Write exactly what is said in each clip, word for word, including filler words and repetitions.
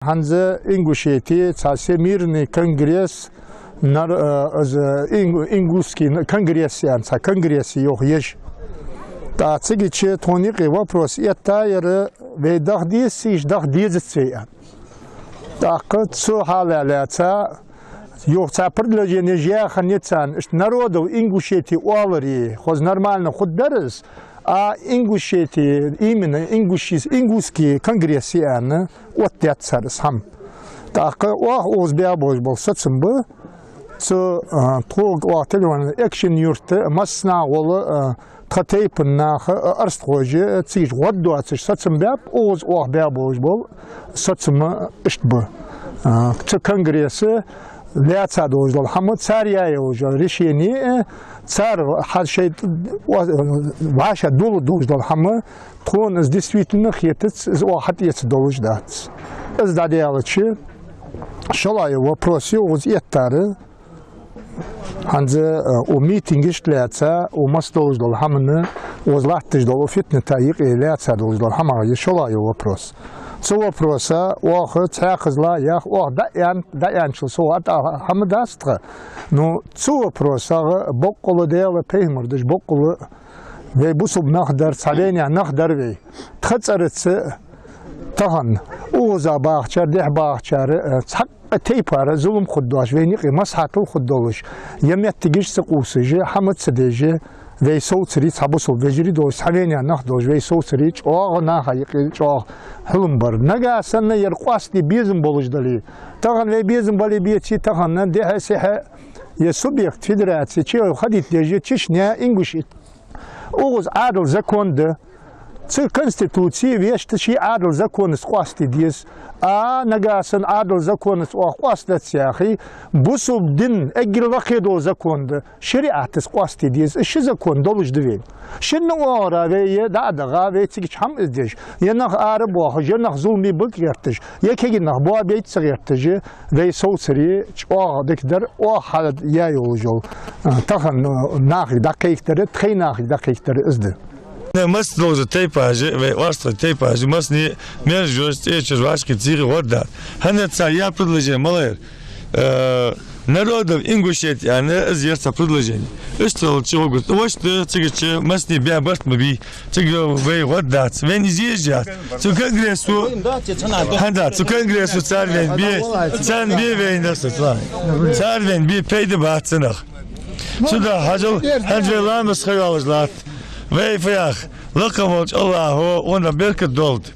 ХӀанз Ингушетии цхьа всемирный конгресс, нар-, э, из, э, инг-, ингушский н-, конгресс аьнна, цхьа конгресс йоах еш. ТӀаккха цигача тхона юкъе вопрос эттаяр, вай даха деза, цига даха дезац вай аьнна. ТӀаккха цу хьала лаьца, юха цхьа предложени яь хиннай царна, иштта народов Ингушетии оаларе, хоза нормально хургдар из, а Ингушетии, именно ингуши-, ингушский конгресс аьнна, оттадаьд цар из хӀама. ТӀаккха оаха укхаза баь болаш бола сацам ба, цу, а, тхога оаха телефон, Экажкъонгий-Юрта массанахьа гӀолла, а, тха тайпан наха, а, орстхоша, а, цига гӀо доацаш сацам баьб, укхаза оаха баь болаш бола сацам иштта ба. А, цу конгресса лаьца долаш дола хӀама, цар яь йолаш йола решени, а, цар хьа шоай, а, вӀашагӀдоалла долаш дола хӀама, тхона из действительно хетац, из оаха хьатӀаэца долаш дац. Из дӀадаьлча, шоллагӀа вопрос я укхаза эттар, ХӀанз, э, укх митингашта лаьца, укх масса долаш дола хӀаманна, укхаза латташ дола фитната юкъе лаьца долаш дола хӀамах я шоллагӀа вопрос. Цу вопроса оаха цхьаькхаза ла яха, оаха дӀааьн-, дӀааьнначул совгӀа тӀа хӀама дац тха. Ну, цу вопросах боккъала Даьла, пайхамара деш боккъала вай бусалба нах дар, цхьа вайнаьха нах дар вай. Тха цӀерца тахан укхаза бахачар, дехьа бахачар, э, цхьаккха тайпара зулам хургдоацаш, вайна юкъе маслахьатал хургдолаш, е моттигаш ца къувсаш, хӀама ца деш, вай совцаре цхьа бусалба вежарий долаш, цхьа вайнаьха нах долаш, вай совцаре чӀоагӀа наха юкъе чӀоагӀа хьулам бар. Нагахьа санна ер къоастаде безам болаш дале, тахан вай безам бале беций, тахан дехьа-сехьа е субъект федерации, чу ха дитта деза, Чечня, Ингушет. Укхаза Ӏаьдала закон да. Цу Конституце вешта ший Ӏаьдала законаца къоастаде деза. А нагахьа санна Ӏаьдала законаца оаха къоастадац яхе, бусалба дина эггара лакхе дола закон да, шариӀатаца къоастаде деза. Из ши закон долаш да вайна. Шинна оагӀора вай е дӀа а даха, вай цигача хӀама из деш, е нах арабоахаш, е нах зуламе баха гӀерташ, е кагий нах боабайта ца гӀерташ, вай совцаре чӀоагӀа дика дар, оаха хьа яь йолаш йола, а, тахан, а, нахага дӀакхайкадар, тхоай нахага дӀакхайкадар из да. Масса долча тайпаша, вай орстхой тайпаша, массане мержоша, цӀечоша, вӀашагӀкхийтта цигара гӀо дац. ХӀанз цар яь предложени малагӀа яр? Э, народов Ингушетии аьнна, из яр цар предложени. Иштта хилча гӀоргва. Вешта, цигача массане баь барт ма бий. Цига вай гӀо дац, вайна из езаш яц. Цу конгрессо, хӀанз да, цу конгрессо цар вайна бе, царна бе вайна са цла. Цар вайна бе пайда бац цунах. Цудухьа хьажал, хӀанз вай ламаз ха йоалаш латт. Вай фу йоах, лакха волча АллахӀа вайна беркат долда.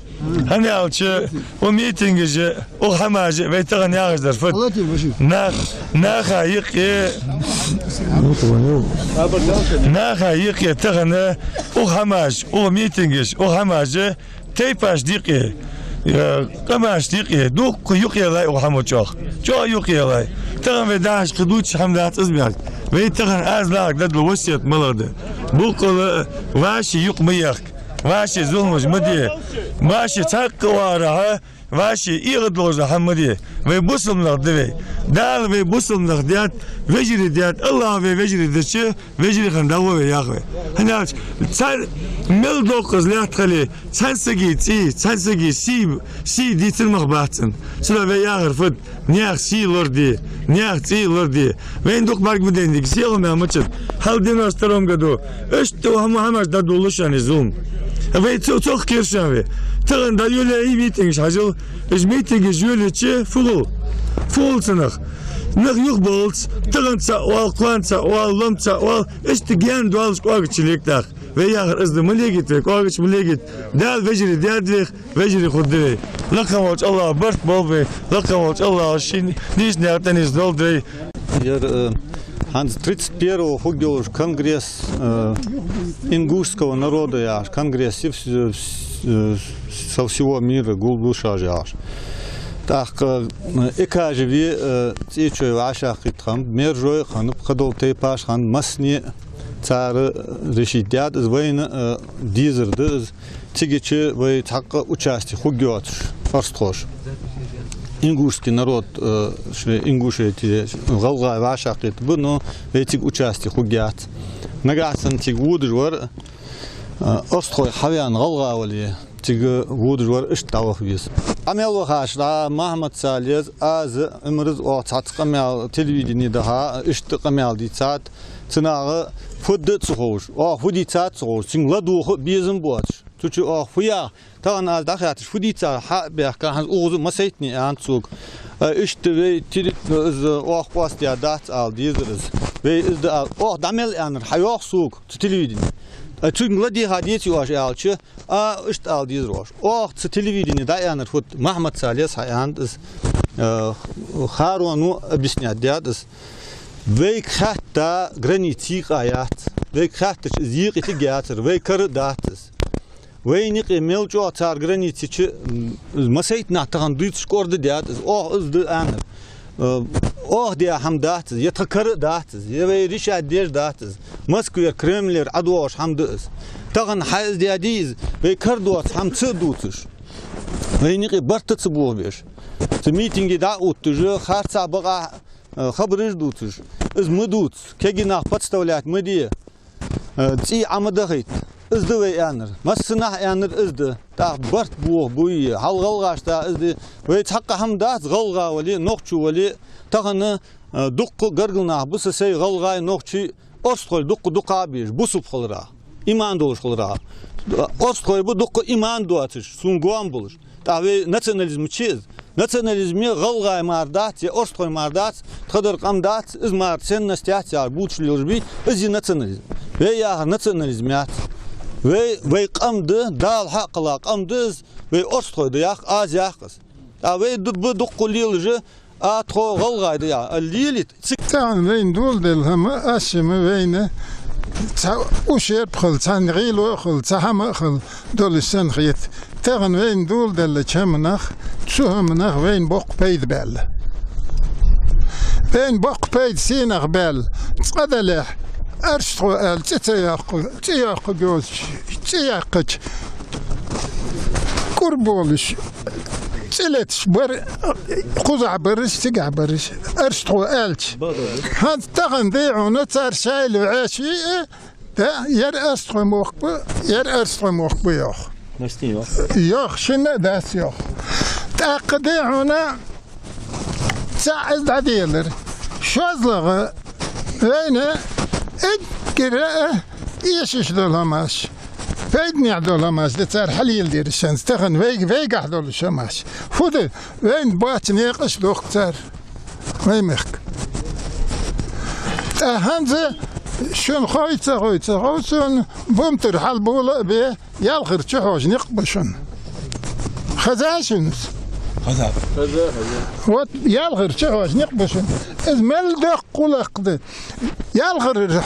ХӀана аьлча, укх митингаш, укх хӀамаш, вай тахан яхаш дар фуд? Нах-, наха юкъе, наха юкъе тахан укх хӀамаш, укх митингаш, укх хӀамаш, тайпашта юкъе, э, къамашта юкъе, дукха юкъе лай укх хӀамо чӀоагӀа. ЧӀоагӀа юкъе лай. Тахан вай дахьаш кхы дувцаш хӀама дац из мел. Вай тахан аз нахага дергдола васкет малагӀа да? Боккъала вӀаший юкъ ма ехка. ВӀаший зуламаш ма де. ВӀаший цхьаккха оагӀорахьа, вӀаший эгӀадоалаш хӀама ма де. Вай бусалба нах да вай. Дала вай бусалба нах даьд, вежарий даьд, АллахӀа вай вежарий дича, вежарий хинна дӀагӀо вай, йоах вай. ХӀана аьлча, цхьа мел доккха из лаьтта хиле, цхьан сага цӀий, цхьан сага сий, сий дийцар мах бац цун. Цудухьа вай яхар фуд? Наьха сий лораде, наьха цӀий лораде. Вайна дукха бӀарга ма дайнадий, сел ма мичад. Хьалха девяносто втором году. Иштта хӀама-, хӀамаш дӀадоладу шоана из зулам. Вай цо-, цох кхер шоана вай. Тахан дӀайолаеш митингаш хьажал, уж митингаш йолаеча фу хул? Фу хул цунах? Нах юхабовлац, тахан цаӀ оал, кхоана цаӀ оал, ломма цаӀ оал, иштта гаьна доаллаш кӀоаргача лег тӀаккха. Вай яхар из да, ма легийта вай, кӀоаргача ма легийта. Дала вежарий даьд вайх, вежарий хургда вай. Лакха волча АллахӀа барт болба вай, лакха волча АллахӀа ший нийсача наькъа тӀанийсдолда вай. Ер, э, хӀанз тридцать первого хургйолаш конгресс, э, ингушского народа яхаш, конгресс вс-, вс-, со всего мира гулбу шоаш яхаш. ТӀаккха, э, Экажеве, э, цӀечой вӀашагӀкхийтта хиннаб, мержой хиннаб, кхыдола тайпаш хиннаб, массане цар решить даьд из, вайна, э, дезар да из. Цигача вай цхьаккха участие хургйоацаш, орстхоша. Ингушский народ, э, шоай Ингушетие, гӀалгӀай вӀашагӀкхийтта ба, но вай цига участие хургьяц. Нагахьа санна цига водаш вар, э, орстхой хьавена гӀалгӀа вале, цига водаш вар иштта дӀаваха веза. Къамаьл вахаш да Махьмад-Салез, аз, Ӏумараз оаха цхьацца къамаьл телевидене даха, иштта къамаьл дийцад, цу наха фу да ца ховш, оаха фу дийцад ца ховш, цунга ладувгӀа безам боацаш. Цу чу оаха фу яха, тахан аз дӀахаьтташ фу дийца хьа а баьхка, хӀанз укхаза массайтане аьннад сога. Э, иштта вай тирип-, из оаха къоастадаь дац ала дезар из. Вай из да ала. Оаха дӀа мел аьннар хьайоах сога цу телевидене. Э, цунга ладийгӀа деций оаш аьлча, а, иштта ала дезар оаш. Оаха цу телевидене дӀааьннар фуд, Махьмад-Салез хьааьннад из, э, Харуно объяснять даьд из. Вайга хаьтта граница йийкъа яц. Вайга хаьттача из йийкъийтаргьяцар. Вай кара дац из. Вайна юкъе мел чӀоагӀа цар граница йича, м, массайтта нах тахан дувцаш кӀордадаьд из. Оаха из да аьннар. Э, оаха даь хӀама дац из, е тха кара дац из, е вай решать деш дац из. Москвера, Кремлера ӀодоагӀаш хӀама да из. Тахан хьа из даьдий из, вай кара доаца хӀама ца а дувцаш. Вайна юкъе барт а ца бохабеш. Цу митинге дӀа а увтташ, харцахьа-бакъахьа, э, хабараш а дувцаш. Из ма дувца, кегий нах подставлять ма де. Э, цӀий Ӏо ма дахийта. Из да вай аьннар. Массанахьа аьннар из да. ТӀаккха барт бохабу е, хьал гӀалгӀашта из да. Вай цхьаккха хӀама дац, гӀалгӀа вале, нохчо вале, тахан, э, дуккха гаргара нах ба са сай гӀалгӀай, нохчий, орстхой дуккха дукха а безаш, бусалба хиларах, иман долаш хиларах. Орстхой ба дуккха иман доацаш, сона гоама болаш. ТӀаккха вай национализм чу из. Национализме гӀалгӀай мара дац, е орстхой мара дац, тхадар къам дац, из мара ценность яц яхар бувцаш лелаш бий, из я национализм. Вай яхар национализм яц. Вай, вай къам да, Дала хьакхелла къам да из, вай орстхой да йоах, аз йоах из. ТӀаккха вай ду-, ба дуккха лелаш, а тхо гӀалгӀай да яхар, а лелийта. Тахан вайна доладаьнна хӀама, аз шимма вайна цхьа ущерб хила, цхьа гӀийла хила, цхьа хӀама хила долаш санна хет. Тахан вайна доладаьннача хӀаманах, цу хӀаманах вайна боккха пайда баьннаб. Вайна боккха пайда сенах баьннаб. Цкъа далехь, аьрштхо аьнна цӀи ца йоаккхарг, цӀи йоаккхарг йоацаш, цӀи яьккхача, кӀур болаш, цӀи леташ бар, кхузахьа бараш, цигахьа бараш, аьрштхо аьлча. ХӀанз тахан дий хьона цар шоайла вӀаший, э, да, ер аьрштхой мохк ба, ер аьрштхой мохк ба йоах. Йоах, шинна а дац йоах. ТӀаккха дий хьона цхьаъ из дӀаделар. ШозлагӀа вайна эггара а эшаш дола хӀамаш, пайданехьа дола хӀамаш да цар хьалеладер шоана, тахан вайга, вайгахьа долаш хӀамаш. Фу да, вайна боаца наькъаш дохк цар, вай мехка. ТӀаккха хӀанз шоана хой ца хой ца хов, шоана бумтар хьалбола а бе, ялхара чухьожа никъ ба шун. Хеза шун? Хеза. Вот ялхара чухьожа никъ ба шун. Из мел доккха гӀулакх да. Ялхара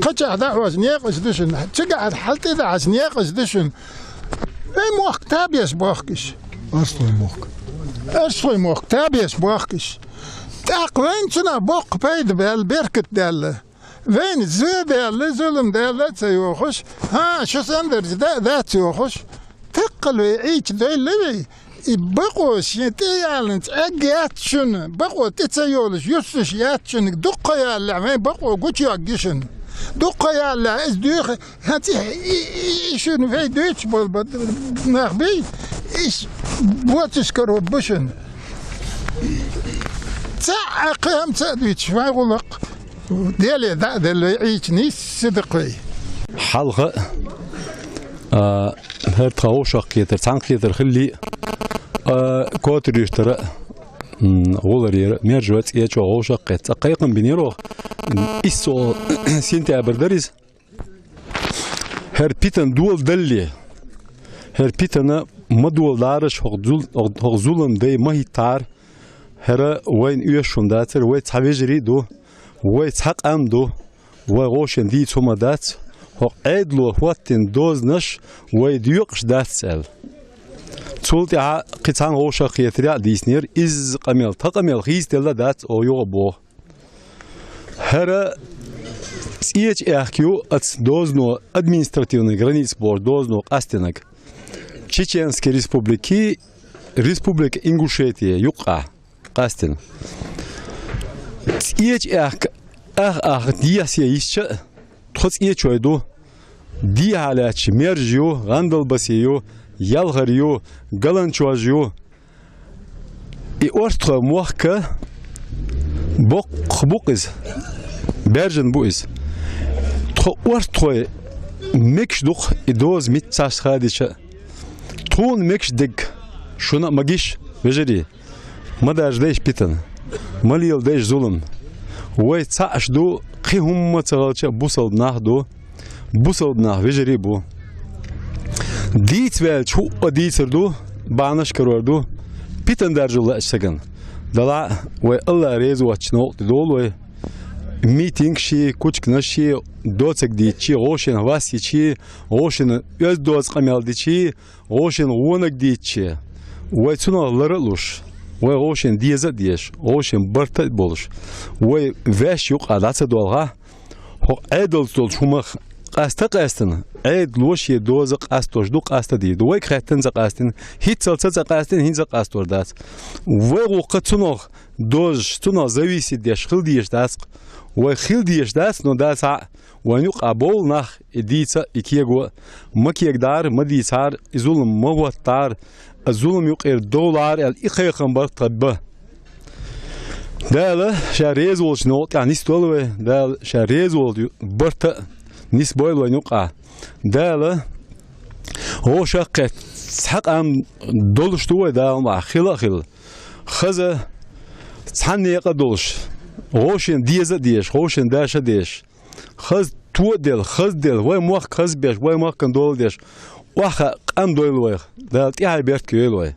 кхычахьа дӀахьожа наькъаш да шун. Цигахьара хьалтӀадахьаш наькъаш да шун. Вай мохк табеш боахк уж. Аьрштхой мохк. Аьрштхой мохк табеш боахк уж. ТӀаккха вайна цунах боккха пайда баьннаб, беркат даьннад. Вайна зе даьннад, зулам даьннад ца йоахаш, хӀа, шу санна дарж да, дац йоахаш. Таккхал вай Ӏийча дойла вай, и бакъо шийна тӀа ялланца эггара яц шун, бакъо тӀа ца йолаш, юссаш яц шун, дукха ялалехь вай бакъо гучайоагӀа шун. Дукха ялалехь из дуьйха, хӀанз и, и, и шун вай дуьйцуш бола ба-, нах бий, иш боацаш каро ба шун. Цхьа а кхы хӀама ца а дуьйцуш, вай гӀулакх Деле дӀа а делла вай Ӏийча нийсса да-кх вай. Хьалха, а, хӀара тха вӀашагӀкхетар, цхьанкхетар хилли, а, котар юстара, м, гӀоллара, мержа вац, цӀечо вӀашагӀкхетта. Цкъа кхайкам бинера оаха, м, иссо сентябрь дар из. ХӀара питана доладалле, хӀара питана ма доладараш, хӀокху зул-, хӀокху зулам дай ма хӀиттара, хӀара вайна оьшуш хӀума дацара, вай цхьа вежарий а ду, вай цхьа къам ду, вай гӀошен дийца хӀума дац, хӀокху Ӏедало хӀоттийна дозанаш вай доькъуш дац аьлла. Цул тӀаьхьа кхин цхьана вӀашагӀкхетарехь а дийцинера, изза къамел, тха къамел хийцаделла дац оха юха а боху. ХӀара цӀеча аьхка ю оцу дозано, административный граница боху дозано къастийнарг. Чеченский Республикий, Республика Ингушетия юккъехь къастийна. ЦӀеча аьхка ах-ах дехьа-сехьа йисча а, тхо цӀечой ду. Дехьа лаьтташ мержа ю, гӀандалбасе ю, ялхара ю, галанчожа ю. И орстхой мохк боккха бу-кх из, баьржина бу из. Тхо орстхой мегаш ду-кх и доза мичча цхьа хадийча а. Тхона мегаш дерг шуна а магийша, вежарий. Ма даржадайша питана, ма леладайша зулам. Вай цхьаь шу ду, кхы хӀумма ца хилча а бусалба нах ду, бусалба нах вежарий бу. Дийца ваьлча хӀуъа дийцар ду, бахьанаш карор ду, питана даржа лаьача сагана. Далла а, вай АллахӀ реза воацача новкъа тӀа довла вай. Митингаш е, кучканаш е, доцаг дийцача е, вӀаший хьаста йича е, вӀаший оьзда доза къамаьл дича е, вӀаший вонаг дийцача е, вай цунах лар а луш, вай вӀаший деза а дезаш, вӀаший барт а болаш, вай вӀаший юкъа дӀа ца доалахь, хӀокху Ӏедалца долча хӀумах къаста а къаьстина, Ӏедало ший доза къастош ду, къаста а дийр ду. Вайга хаьттина ца къастийна, хӀинццалц ца къастийна, хӀинца а къастор дац. Вай гӀулакх цунах дозаш, цунах зависеть деш хила дезаш дац-кх. Вай хила дезаш дац, но дац а, вайна юкъа бовла нах, и дийца а, и кего а. Ма кегадахьара, ма дийцахьара, и зулам ма хӀоттадахьара, а зулам юкъера довлахьара аьлла, и кхайкхам бар тха ба. Дала Ша реза волча новкъа тӀа нисдойла вай, Дала Ша реза волча барта а нисбойла вайна юкъа. Дала вовшах кхетта цхьа къам долаш ду вай, Дала мукъ лахь, хила а хилла. Хаза цхьан некъа долаш, вӀаший деза а дезаш, вӀаший даша а дезаш, хаза тоъа а делла, хаза делла, вай мохк хаза беш, вай мехкан дола деш, охьа къам дойла вайх, Дала тӀехьа беркат йойла вай.